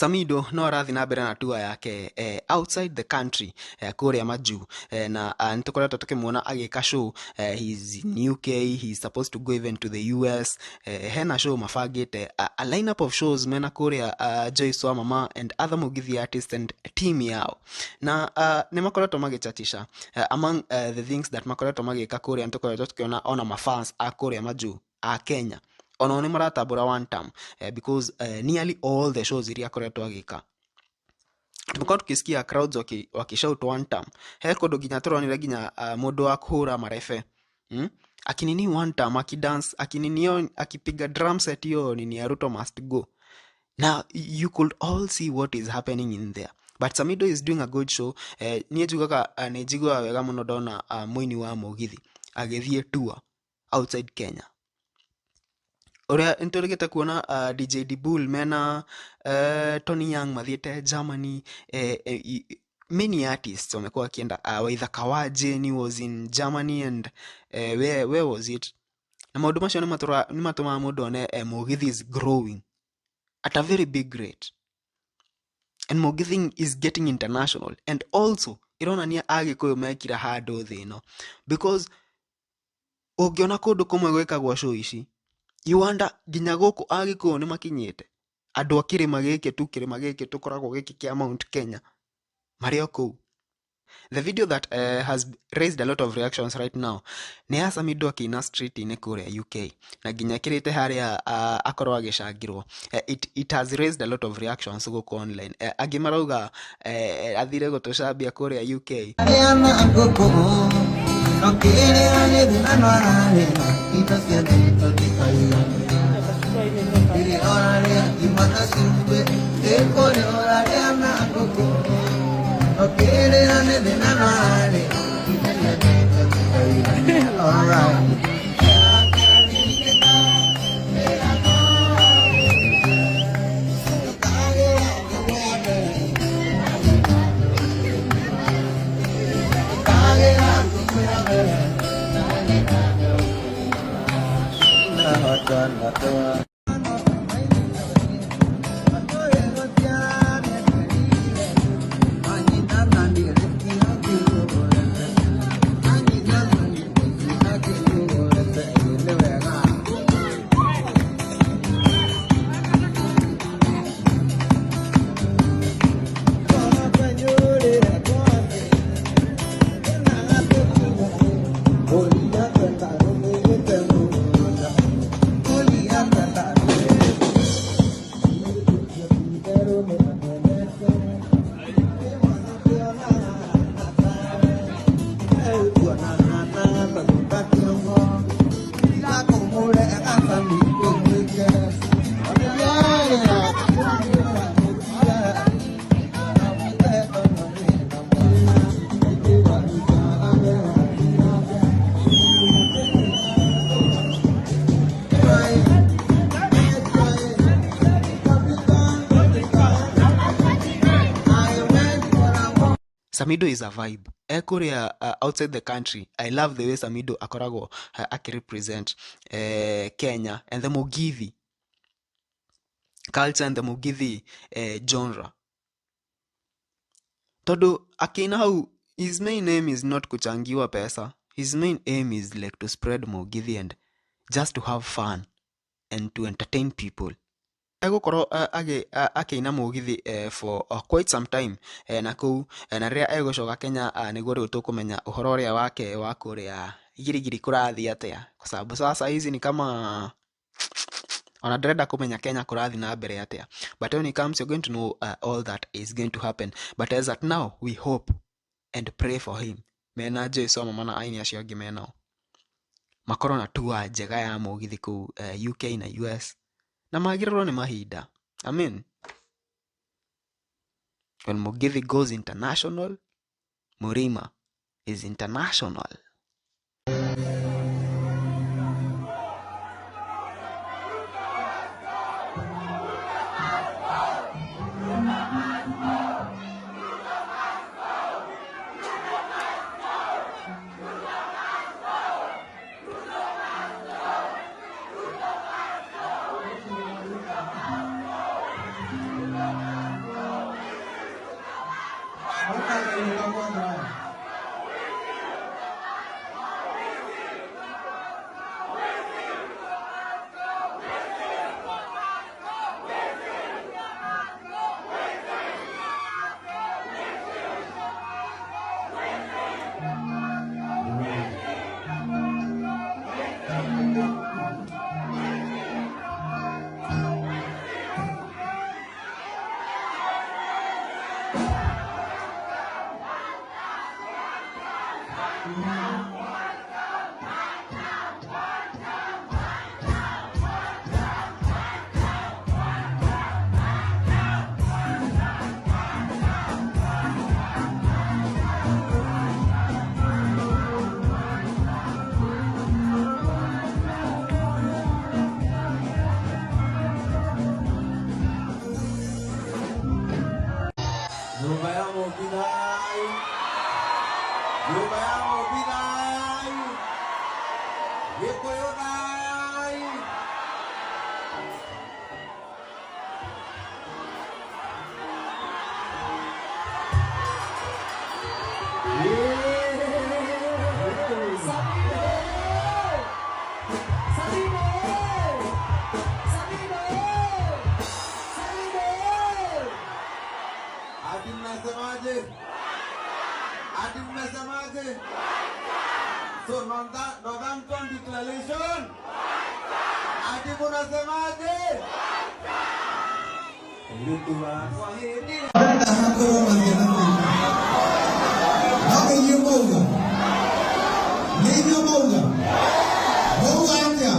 Samido no arathiĩ na mbere na tour yake outside the country, kũrĩa majuu, na nĩ tũkoretwo tũkĩmuona agĩka show. He's in UK, he's supposed to go even to the US. Hena show mabangĩte, a lineup of shows mena kũrĩa Joyce wa Mama and other Mugithi artists and team yao, na nĩ makoretwo magĩchatisha. Among the things that makoretwo magĩka kũrĩa, nĩ tũkoretwo tũkĩona ona mafans a kũrĩa majuu a Kenya onao nĩ maratambũra one term, because nearly all the shows iria akoretwo agĩka, tumekuwa tukisikia crowds wakishout one term. He kũndũ nginya tũronire nginya mũndũ wa kũhũra marebe, Akinini one term, akidance, akininio, akipiga drum set hiyo nini ya "Ruto must go". Now you could all see what is happening in there, but Samido is doing a good show. Niĩ njugaga nĩ njiguaga wega mũno ndona mũini wa mũgithi agĩthiĩ tour outside Kenya, ũrĩa nĩtũrĩgĩte kuona DJ Dibul mena Tony Young mathiĩte Germany. Many artists wamekuwa wakienda. Waithaka wa Jane was in Germany and where was it? Na maũndũ macio nĩ matũmaga mũndũ one mũgithi is growing at a very big rate and mũgithi is getting international, and also ĩronania Agĩkũyũ mekira handũ thĩ ĩno, because ũngĩona kũndũ kũmwe gwĩkagwo show ici, you wonder nginya gũkũ Agĩkũyũ nĩ makinyĩte. Andũ a kĩrĩma gĩkĩ tu, kĩrĩma gĩkĩ tũkoragwo gĩkĩ kĩa Mount Kenya, marĩ o kũu. The video that has raised a lot of reactions right now nĩ ya Samido akĩina street-inĩ kũrĩa UK, na nginya kĩrĩte harĩa akorwo agĩcangĩrwo. It has raised a lot of reactions gũkũ online. Angĩ marauga athire gũtũcambia kũrĩa UK. Arĩana ngũkũ no kĩrĩa nĩ thĩna no ararĩa indo ciothe tũtikaigana ndirĩ orarĩa ngima na cumbĩ ĩkũrĩ ũrarĩa na ngũkũ no kĩrĩa nĩ thĩna no ararĩa indo ciothe tũtikaigana. Alright. Samido is a vibe ekũrĩa outside the country. I love the way Samido akoragwo akirepresent Kenya and the Mugithi culture and the Mugithi genre, tondũ akĩina hau, his main aim is not kuchangiwa pesa. His main aim is like to spread Mugithi and just to have fun and to entertain people. Egũkorwo akĩina mũgithi for quite some time na kũu, na rĩrĩa egũcoka Kenya, nĩguo rĩu tũkũmenya ũhoro ũrĩa wake wa kũrĩa girigiri kũrathiĩ atĩa, kwa sababu sasa hizi ni kama ona ndĩrenda kũmenya Kenya kũrathiĩ na mbere atĩa. But when it comes, you're going to know all that is going to happen, but as at now, we hope and pray for him mena Joyce wa Mama na aini acio angĩ menao makorwo na tour njega ya mũgithi kũu UK na US, na magĩrĩrwo nĩ mahinda. I mean, when Mugithi goes international, Murima is international. Munasemaje? No nĩ inyuĩ mwauga, nĩ inyuĩ mwauga, mwauga atĩa?